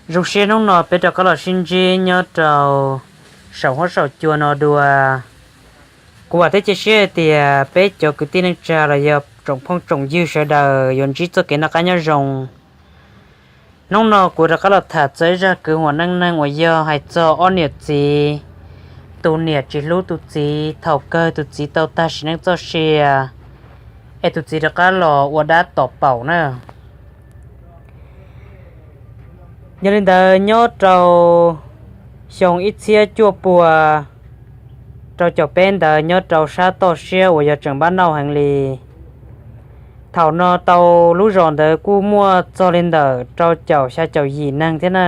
Zoo siab hnub no peb rov qab los sib ntsib nyob rau saum huab saum cua no dua. Kuv vam thiab cia siab hais tias peb cov kwv tij neej tsa los yog tsoom phooj tsoom ywg sawv daws yuav ntsib txoj kev noj qab nyob zoo. Hnub no kuv rov qab los tham txog ib zaj kwv huam neej neeg uas yog hais txog ob niam txiv, tus niam tsis hlub tus txiv thaum kawg tus txiv tau tag sim neej txoj sia, es tus txiv rov qab los ua dab tom paum na. Yog li ntawd nyob rau xyoo ib txhiab cuaj pua rau caum peb ntawd nyob rau sab toj siab uas yog tseem npab nauj heev li. Thaum no tau lub zos ntawd kuj muaj txog li ntawm rau caum xya caum yim neeg thiab na.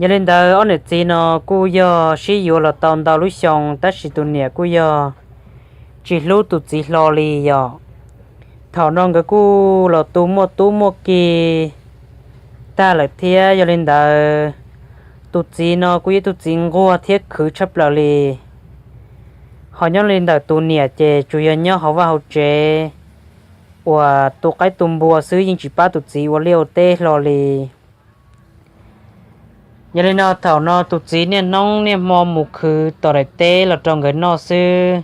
Yog li ntawd ob niam txiv no kuj yog sib yuav los tau ntau lub xyoo tab sis tus niam kuj yog tsis hlub tus txiv hlo li yom. Thaum no nkawd kuj los tu muaj tub muaj ki tag lawm thiab. Yog li ntawd tus txiv no kuj yog tus txiv nquag thiab khwv tshaj plaws li. Ho nyob li ntawm tus niam ces tsuas yog nyob hauv vaj hauv tsev uas tu qaib tu npua xwb, yeej tsis pab tus txiv ua liaj ua teb hlo li. Yog li no thaum no tus txiv niaj hnub niaj hmo mus khwv tom daim teb los rau nkawd noj xwb.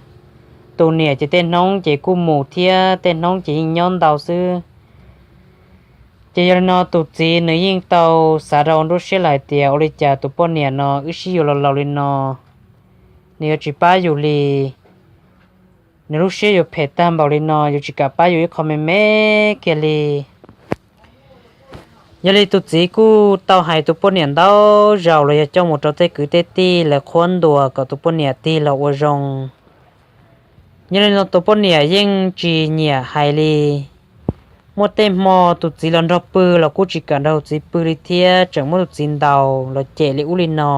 Tus niam ces tej hnub ces kuj mus thiab tej hnub ces yeej nyob ntau xwb. Ces yog li no tus txiv nws yeej tau xav rau nruab siab lawm hais tias ua li cas tus poj niam no wb sib yuav los laus li no, nws yuav tsis pab yus li. Nws lub siab yuav phem tag npaum li no yuav tsis kam pab yus ib qho me me kiag li. Yog li tus txiv kuj tau hais tus poj niam ntau zaus los yog coj mus rau tej kwv tej tij lawv qhuab ntuas kom tus poj niam tig los ua zoo. Yog li no tus poj niam yeej tsis nyiam hais li. Muaj tej hmo tus txiv los nrog pw los kuj tsis kam nrog txiv pw li thiab tseem muab tus txiv ntaus los cem li ub li no.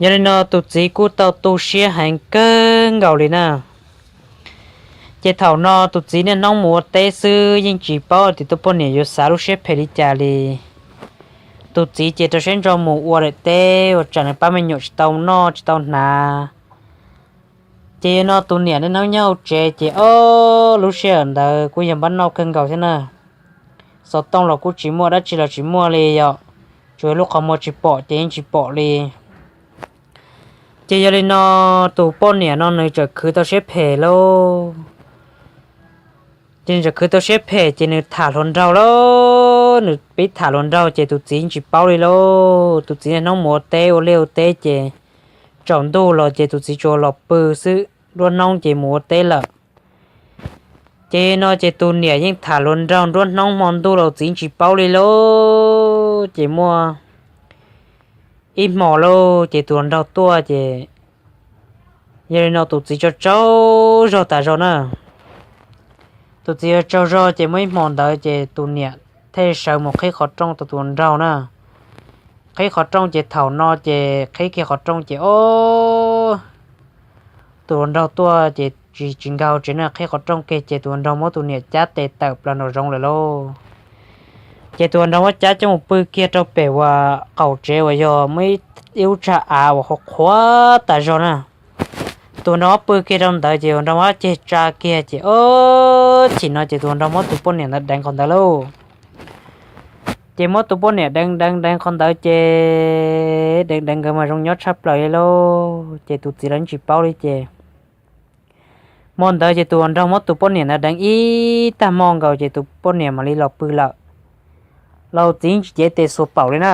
Yog li no tus txiv kuj tau tu siab heev kawg nkaus li na. Ces thaum no tus txiv niaj hnub mus ua teb xwb yeej tsis paub tias tus poj niam yuav xav lub siab phem li cas li. Tus txiv ces rau siab ntso mus ua daim teb ua tsam nws pab me nyuam tsis tau noj tsis tau hnav. Ces yog no tus niam niaj hnub nyob hauv tsev ces ob lub sij hawm ntawd kuj yog npab nauj kawg nkaus thiab na. Xov tooj los kuj tsis muaj dab tsi los tsis muaj li yom. Tsuas yog lub qhov muag tsis pom ces yeej tsis pom li. Ces yog li no tus poj niam no nws txawm khwv tau siab phem lauj. Ces nws txawm khwv tau siab phem ces nws tham hluas nraug lauj, nws pib tham hluas nraug ces tus txiv tsis paub li lauj. Tus txiv niaj hnub mus ua teb ua liaj ua teb ces tsaus ntuj los ces tus txiv tsuas los pw xwb, nruab hnub ces mus ua teb lawm. Ces no ces tus niam yeej tham hluas nraug nruab hnub hmo ntuj los txiv tsis paub li lauj. Ces muaj ib hmo lauj ces tus hluas nraug tuaj ces yog li no tus txiv tsaug tsaug zog tas zog na. Tus txiv tsaug zog ces muaj ib hmo ntawd ces tus niam thiaj sawv mus qhib qhov rooj rau tus hluas nraug na. Qhib qhov rooj ces thaum no ces qhib kiag qhov rooj ces ob tus hluas nraug tuaj ces tsis tsis nkag hauv tsev na, qhib qhov rooj kiag ces tus hluas nraug muab tus niam cab tes tawm plaws nraum zoov lawm lauj. Ces tus hluas nraug muab cab coj mus pw kiag rau pem uas qaum tsev uas yog muaj ib lub tsag av uas qhuav qhuav tas zog na. Tus hluas nraug muab pw kiag rau ntawd ces hluas nraug muab ceg tsa kiag ces ob chim no ces tus hluas nraug muab tus poj niam ntawd deev qhov ntawd lauj. Ces muab tus poj niam deev deev deev qhov ntawd ces deev deev nkawd mas zoo nyob tshaj plaws li lauj, ces tus txiv los tsis paub li ces hmo ntawd ces tus hluas nraug muab tus poj niam ntawd deev ib tag hmo nkaus ces tus poj niam mam li los pw lawm. Los txiv tsis cev tes xuas paum li na.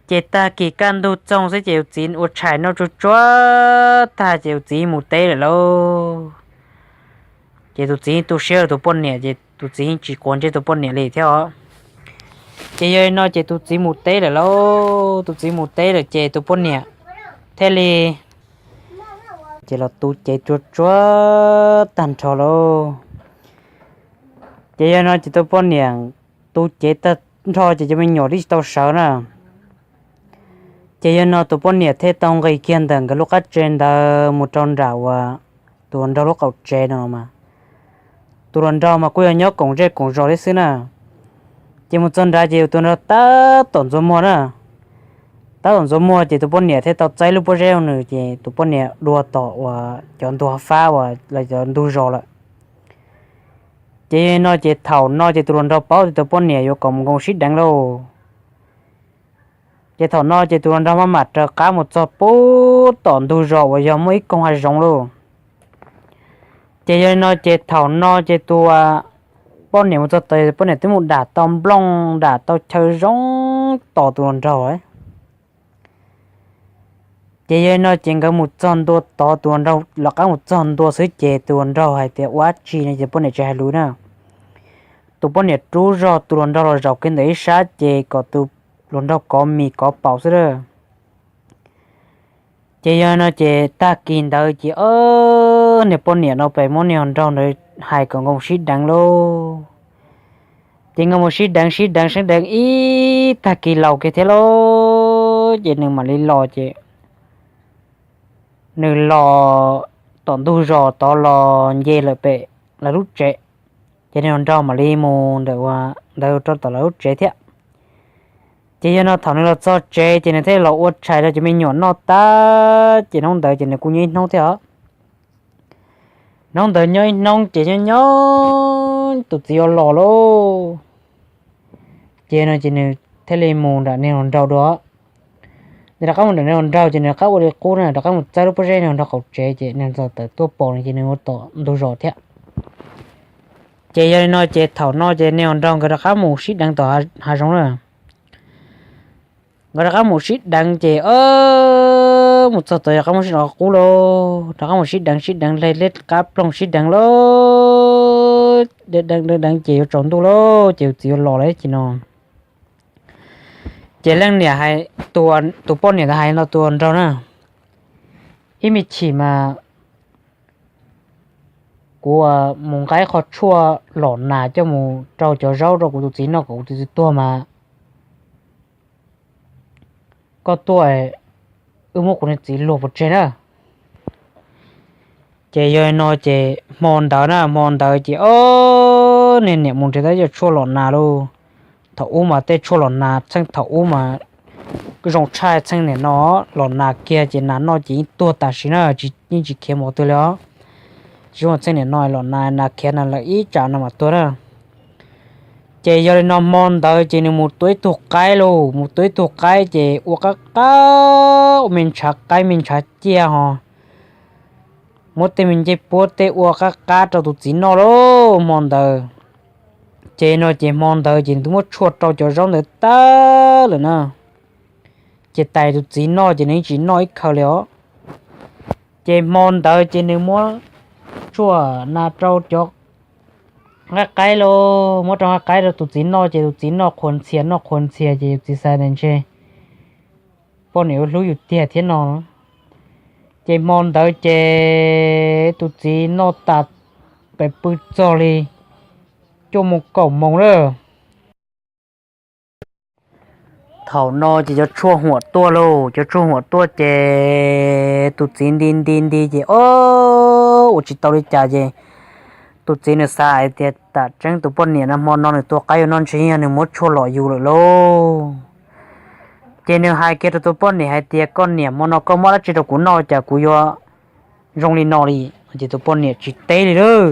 Ces tag kis kaj ntug txoog xwb ces tus txiv ua tshais noj tsuag tsuag tag ces tus txiv mus teb lawm lauj. Ces tus txiv tu siab rau tus poj niam ces tus txiv tsis quav ntsej tus poj niam li thiab os. Ces yog li no ces tus txiv mus teb lawm lauj, tus txiv mus teb lawm ces tus poj niam thiaj li ces los tu cev tsuag tsuag tag nrho lauj. Ces yog no ces tus poj niam tu cev tag nrho ces cov me nyuam twb tsis tau sawv na. Ces yog no tus poj niam thiaj tau nqis kiag ntawm nkawd lub qab tsev ntawd mus rau nram uas tus hluas nraug lub qaum tsev no mas, tus hluas nraug mas kuj yog nyob koom zej koom zos thiab xwb na. Ces mus txog nrad ces tus hluas nraug tab tom ntxuav muag na. Tab tom ntxuav muag ces tus poj niam thiaj tau txaib lub pob zeb rau nws ces tus poj niam dua tom uas cov ntug fab uas los cov ntug zos lawm. Ces yog li no ces thaum no ces tus hluas nraug paub tias tus poj niam yuav kom mus nkoos sib deev lauj. Ces thaum no ces tus hluas nraug maj mam raws qab mus txog pub tom ntug zos uas yog muaj ib koog hav zoov lauj. Ces yog li no ces thaum no ces tus poj niam mus txog tod, poj niam twb mus dam tau nplooj dam tau chaw zoo tos tus hluas nraug. Ces yog li no ces nkawd mus txog ntua tod, tus hluas nraug lawv qab mus txog ntua xwb ces tus hluas nraug hais tias ua dab tsi no ces poj niam tsis hais lus na. Tus poj niam rub zog tus hluas nraug los zaum kiag ntawm ib sab ces kom tus hluas nraug kov mis kov paum xwb a. Ces yog li no ces tag kis ntawd ces niag poj niam no pem muab niag hluas nraug ntawd hais kom nkawd mus sib deev lauj. Ces nkawd mus sib deev sib deev sib deev ib tag kis laus kiag thiab lauj, ces nws mam li los ces nws los tom ntug zos tod los nce lawm pem lawv lub tsev. Ces niag hluas nraug mam li mus ntawm ntawd rau tom lawv lub tsev thiab. Ces yog no thaum nws los txog tsev ces nws thiaj los ua tshais rau cov me nyuam noj tag ces hnub ntawd ces nws kuj nyob ib hnub thiab os. Hnub ntawd nyob ib hnub ces nyob nyob tus txiv yuav los lauj. Ces no ces nws thiaj li mus nram niag hluas nraug dua. Nws rov qab mus nram niag hluas nraug ces nws rov qab ua li qub na, rov qab mus txawb lub pob zeb niag hluas nraug qaum tsev ces niag hluas nraug tawm tuaj pom nws ces nws ua tom ntug zos thiab. Ces yog li no ces thaum no ces niag hluas nraug nkawd rov qab mus sib deev tom hav zoov na. Nkawd rov qab mus sib deev ces mus txog tod rov qab mus sib deev qub lauj, rov qab mus sib deev sib deev hle leb qab ploog sib deev lauj, deev deev deev ces yuav tsaus ntuj lauj ces tus txiv yuav los lawm ces no. Ces leej niam hais, tus poj niam ntawd hais no tus hluas nraug na, ib me chim mas kuv mus nqa ib qho tshuaj los nas coj mus rau cov zaub rau kuv tus txiv noj kom kuv tus txiv tuag mas koj tuaj, wb muab kuv niag txiv luag pov tseg na. Ces yog li no ces hmo ntawd na, hmo ntawd ces o, niag niam mus nrhiav tau cov tshuaj los nas lauj. Thaum ub mas tej tshuaj los nas txheej thaum ub mas zoo tshaj txheej niam no, los nas kiag ces nas noj ces yeej tuag tam sim na, yeej tsis khiav mus twg li os. Tsis zoo txheej niam no los nas nas khiav na lawm ib tsam no mam tuag na. Ces yog li no hmo ntawd ces nws mus tua ib tug qaib lauj, mus tua ib tug qaib ces ua qab qab ua me ntshav qaib me ntshav ciaj ho muab tej me ncej puab tej ua qab qab rau tus txiv noj lauj hmo ntawd. Ces no ces hmo ntawd ces nws twb muab tshuaj rau cov zaub ntawd tag lawm na. Ces tais tus txiv noj ces nws yeej tsis noj ib khaws li os. Ces hmo ntawd ces nws muab tshuaj nas rau cov nqaij qaib lauj, muab rau nqaij qaib rau tus txiv noj ces tus txiv noj qhuas ntxhias noj qhuas ntxhias ces tus txiv xav tias ntshe poj niam yuav hlub yus tiag thiab no. Ces hmo ntawd ces tus txiv noj tas pes pw txog li cuaj moos kaum moos lawm. Thaum no ces cov tshuaj huam tuaj lauj, cov tshuaj huam tuaj ces tus txiv nti nti nti ces o, ua tsis tau li cas ces tus txiv nws xav hais tias tam tseeb tus poj niam no hmo no nws tua qaib yus noj ntshe yog nws muab tshuaj lom yus lawm lauj. Ces nws hais kiag rau tus poj niam hais tias koj niam, hmo no koj muab dab tsi rau kuv noj cas kuv yuav zoo li no li? Ces tus poj niam tsis teb li lauj.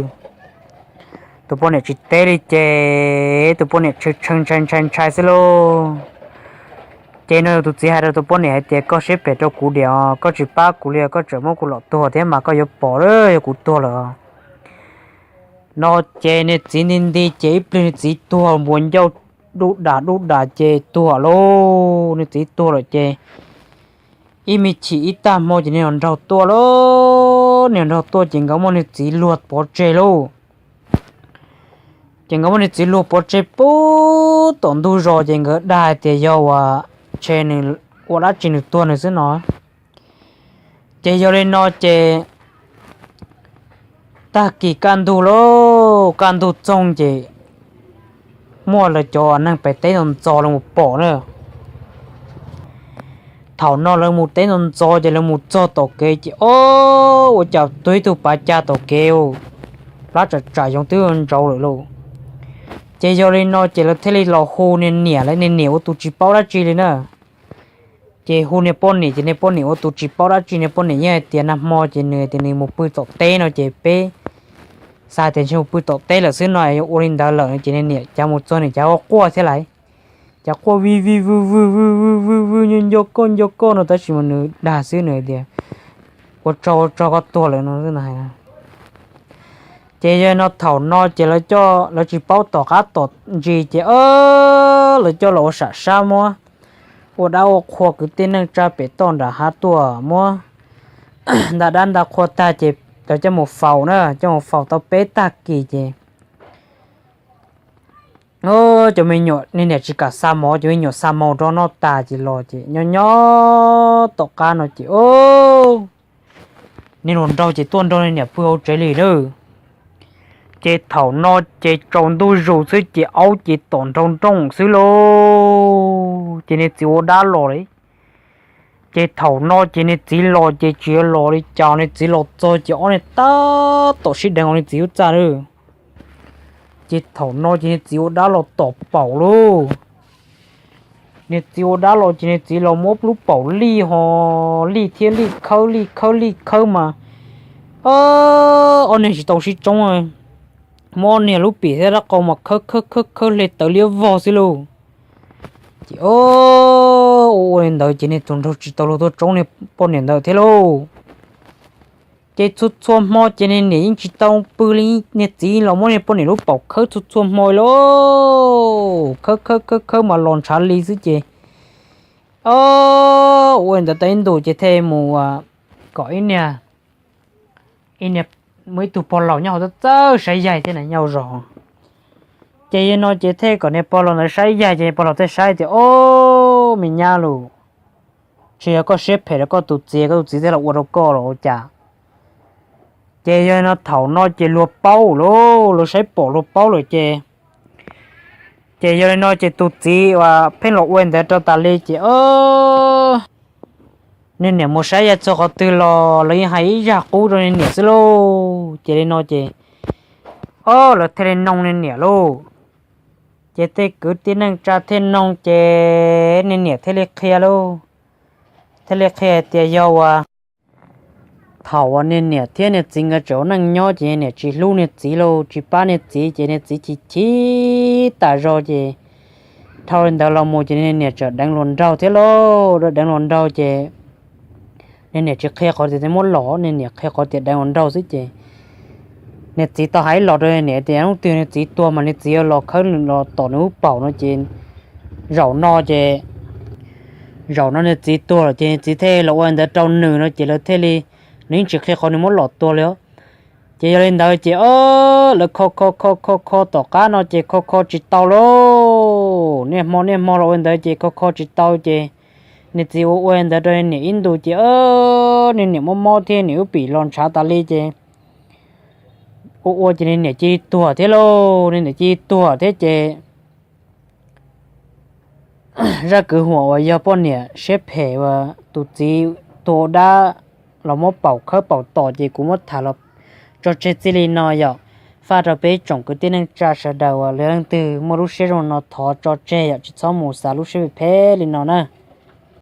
Tus poj niam tsis teb li ces tus poj niam tshee tshee ntshai ntshai ntshai xwb lauj. Ces no tus txiv hais rau tus poj niam hais tias koj siab phem rau kuv diam, koj tsis pab kuv li, koj tseem muab kuv lom tuag thiab mas koj yuav pom yog kuv tuag lawm. No ces niag txiv nti nti ces ib pliag niag txiv tuag npuas ncauj dub dam dub dam ces tuag lauj. Niag txiv tuag lawm ces ib me chim ib tag hmo ces niag hluas nraug tuaj lauj, niag hluas nraug tuaj ces nkawd muab niag txiv luag pov tseg lauj. Ces nkawd muab niag txiv luag pov tseg pub tom ntug zos ces nkawd dag hais tias yog uas ntshe nws ua dab tsi nws tuag nws xwb no. Ces yog li no ces tag kis kaj ntug lauj, kaj ntug txoog ces muaj lawv cov neeg pem teb ntxov ntxov lawv mus pom na. Thaum no lawv mus teb ntxov ntxov ces lawv mus txog tom kev ces o, ua cas tuag ib tug pav cag tom kev, plab tsam tsam yoov twb ntsauv lawm lauj. Ces yog li no ces lawv thiaj li los hu niag niam lawm, niag niam ua tus tsis paub dab tsi li na. Ces hu niag poj niam ces niag poj niam ua tus tsis paub dab tsi, niag poj niam yeej hais tias nag hmo ces nws tias nws mus pw tom teb no ces peb xav tias ntshe mus pw tom teb lawm xwb no, ua li ntawd lawm no ces niag niam cav mus txog niag cav ua quaj thiab lais. Cav quaj vij vij vwj vwj vwj vwj vwj vwj, nco nco koj nco koj no tab sis mas nws dag xwb, nws tias ua tsaug ua tsaug koj tuag lawm no. Ces yog no thaum no ces lawv tsis paub tom qab tom ntsis ces lawv coj los ua sam sab muab ua dab ua qhua kwv tij neej tsa pem toj nram hav tuaj muab nta dab nta qhua tag ces lawv coj mus faus na, coj mus faus tau peb tag kis ces cov me nyuam niag niam tsis kam xa mov, cov me nyuam xa mov rau noj tas ces los ces nyob nyob tom qab no ces niag hluas nraug ces tuaj nrog niag niam pw hauv tsev li lawm. Ces thaum no ces tsaus ntuj zus xwb ces aub ces tom nroo nrooj xwb lauj, ces niag txiv ua dab los li. Ces thaum no ces niag txiv los ces tsis los li cas, niag txiv los txog ces ob niag tab tom sib deev hauv niag txiv lub txaj lawm. Ces thaum no ces niag txiv ua dab los tom paum lauj. Niag txiv ua dab los ces niag txiv los muab lub paum lij ho lij thiab lij khawb lij khawb lij khawb mas ob niag tsis tau sib tsoob, muab ob niag lub pim thiab rab qau mas khawb khawb khawb khawb hle tawv liab vog xwb lauj. Ces ua ua li ntawd ces niag txiv nrog tsis tau luag tuaj tsoob niag poj niam ntawd thiab lauj. Ces txhua txhua hmo ces niag niam yeej tsis tau pw li, niag txiv los muab niag poj niam lub paum khawb txhua txhua hmo lauj, khawb khawb khawb khawb mas los ntshav li xwb ces ua li ntawd tau ib ntus ces thiaj mus kom ib niag, ib niag, muaj ib tug pog laus nyob hauv txawj txawj saib yaig thiab na nyob zos. Ces yog no ces thiaj kom niag pog laus ntawd saib yaig ces pog laus thiaj saib tias, Ob, me nyab lus, ntshe yog koj siab phem rau koj tus txiv, koj tus txiv thiaj los ua rau koj los ua cas? Ces yog no thaum no ces luag paub lauj, luag saib pom luag paub lawm ces, ces yog li no ces tus txiv uas pheej los ua ntawd rau tas li ces niag niam mus saib yaig txog qhov twg los lawv yeej hais ib zaj qub rau niag niam xwb lauj. Ces li no ces ob lawv thiaj li noog niag niam lauj. Ces tej kwv tij neej tsa thiaj noog ces niag niam thiaj li qhia lauj, thiaj li qhia hais tias yog uas thaum uas niag niam thiab niag txiv nkawd tseem ua neej nyob ces niag niam tsis hlub niag txiv lauj, tsis pab niag txiv ces niag txiv chim chim tas zog ces dhau li ntawd los mus ces niag niam txawm deev hluas nraug thiab lauj, deev hluas nraug ces niag niam tsis qhia qhov tias muab los, niag niam qhia qhov tias deev hluas nraug xwb ces niag txiv tau hais los rau niag niam tias hnub twg niag txiv tuag mas niag txiv yuav los khawb los tom nws lub paum no ces zaum no ces, zaum no niag txiv tuag lawm ces niag txiv thiaj los ua ntawd rau nws no ces lawv thiaj li, nws yeej tsis qhia qhov nws muab los tuag li os. Ces yog li ntawd ces lawv kho kho kho kho kho tom qab no ces kho kho tsis tau lauj, niaj hmo niaj hmo los ua ntawd ces kho kho tsis tau ces niag txiv ua ua ntawd rau niag niam ib ntus ces niag niam mob mob thiab niag lub pim los ntshav tas li ces ua ua ces niag niam cia li tuag thiab lauj, niag niam cia li tuag thiab ces zaj kwv huam uas yog poj niam siab phem uas tus txiv tuag ua dab los muab paum khawb paum tom ces kuv muab tham los tso tseg txij li no yom. Faj rau peb tsoom kwv tij neej tsa sawv daws uas leej twg muaj lub siab zoo no thov tso tseg yom, tsis txhob mus xav lub siab phem li no na.